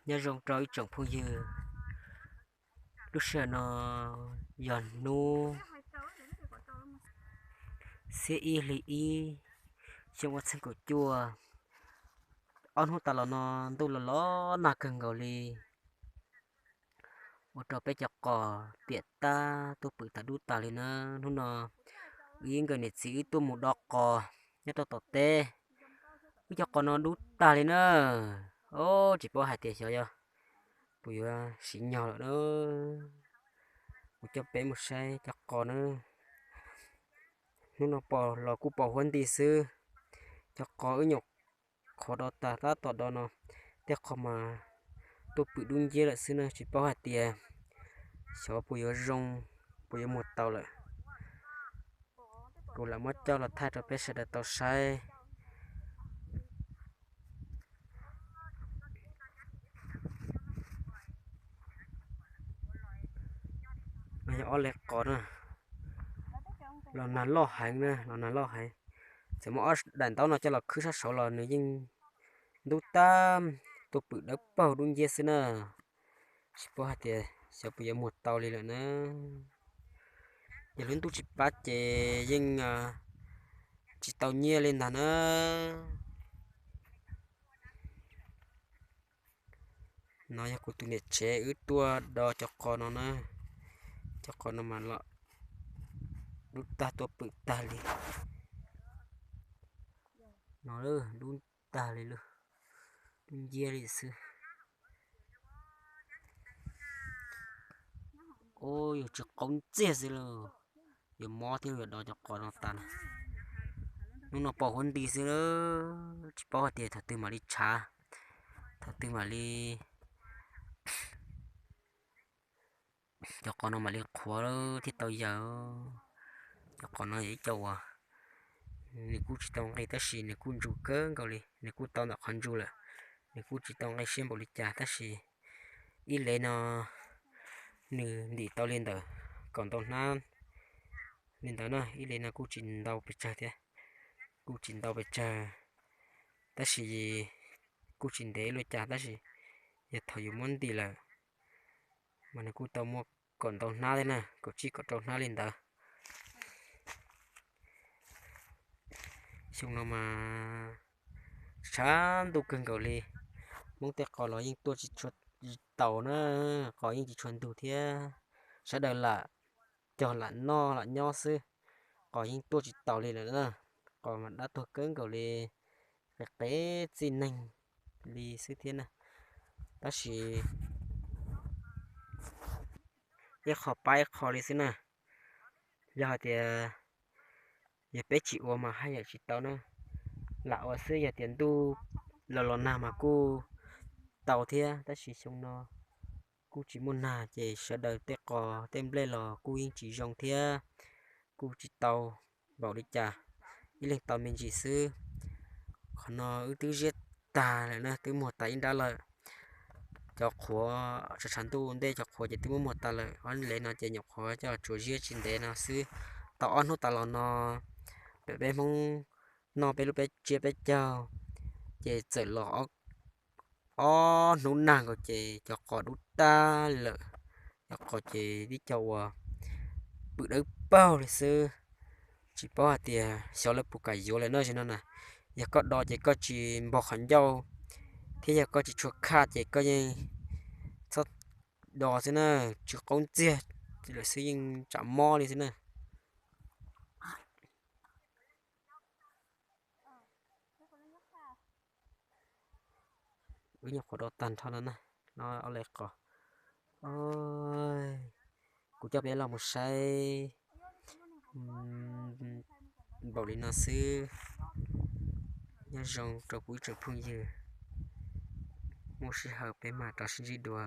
Nyob zoo rau ib tsoom phooj ywg, lub sij hawm no yog hnub xiab ib hli ib, xyoo ob txhiab kaum cuaj. Ob hnub tas los no ntuj los los nag kawg nkaus li, ua rau peb cov qos piam tag tuaj pwm tag dub tag li na. Hnub no wb ib nkawm niam txiv wb tuaj mus do qos nyob rau tom teb, wb cov qos no dub tag li na. Os, tsis paub hais tias xyov yog puas yuav siv nyog lawm na. Kuv coj peb mus saib cov qos na. Hnub no pom los kuj pom huab nti xwb. Cov qos wb nyuam qhuav do tag tab tom do no, tej qho mas tuaj pwm dub nciab lawm xwb na, tsis paub hais tias xyov puas yuav zoo, puas yuav muag tau lawm. Kuv lam muab coj los thaij rau peb sawv daws tau saib. No yog ob le qos na, los nag loj heev na, los nag loj heev. Txawm muab ob daim ntaub no coj los khwb sab saud los nws yeej ntub tag, tuaj pwm dawb paug dub nciab xwb na. Tsis paub hais tias xyov puas yuav muag tau li lawm na. Yog lub ntuj tsis pab ces yeej tsis tau nyiaj li ntag na. No yog kuv tus niam tsev wb tuaj do cov qos no na. Cov qos no mas los dub tag tuaj pwm tag li. No dub tag li lawm, dub nciab li xwb. Ub, yus tsis qaub ntxiag xwb lauj. Yuav mob thiab yuav do cov qos no tas na. Hnub no pom huab nti xwb, tsis paub hais tias thaum twg mam li tshav, thaum twg mam li cov qos no mam li qhuav thiaj tau yaws. Cov qos no yog ib co uas nws kuj tsis tau nqi tab sis nws kuj ntsu kawg nkaus li, nws kuj tau ntawm qhov ntsu lawm. Nws kuj tsis tau nqi siab npaum li cas tab sis ib lev no nws ntim tau li ntawm kaum ntau hnab li ntawd na. Ib lev no kuj tsis ntau pes tsawg thiab, kuj tsis ntau pes tsawg tab sis kuj tsis ntev li cas tab sis yog thaum yus muab ntim lawm mas nws kuj tau muaj kaum ntau hnab thiab na, kaum tsib kaum rau hnab li ntawd. Xyoo no mas tshav ntuj kawg nkaus li, Hmoob tej qos los yeej tuaj tsis tshua taus na, qos yeej tsis tshua ntug thiab. Sawv daws lam cog lam noj lam nyob xwb, qos yeej tuaj tsis taus li lawm na. Qos mas dab tuag kawg nkaus li, qis qis txij neeg li xwb thiab na. Tab sis ib qho pab ib qho li xwb na. Yog hais tias yog peb tsis ua mas haj yam tsis tau na. Lam ua xwb, yog tias ntuj los los nag mas kuj tau thiab tab sis xyoo no kuj tsis muaj nag ces sawv daws tej qos tej nplej los kuj yeej tsis zoo thiab, kuj tsis tau npaum li cas, ib leeg tau me ntsis xwb. Qhov no wb twb ziab tag lawm na, twb muag tas ib nrab lawm. Cov qhuav tshav tshav ntuj ntej cov qhuav ces twb muab muag tas lawm, ob lev no ces nyuam qhuav coj tsuas ziab tsis ntev no xwb. Tau ob hnub tas los no, peb Hmoob noj peb lub peb tsiab peb caug ces txawm los ob hnub nag nkaus ces cov qos dub tag lawm. Cov qos ces tib co uas pwm dawb paug li xwb. Tsis paub hais tias xyov lawv puas kam yuav lawm no no na. Yog koj do ces koj tsis npog qhov ncauj, thiab yog koj tsis tshua khaj ces koj yeej txhob do xwb na, tsis qaub ntxiag lawm xwb yeej tsam mob li xwb na. Wb nyuam qhuav do tag nrho no na, no ob le qos. Kuv coj peb los mus saib npaum li no xwb. Nyob zoo rau kuv ib tsoom phooj ywg, muaj sij hawm peb mam rov sib ntsib dua.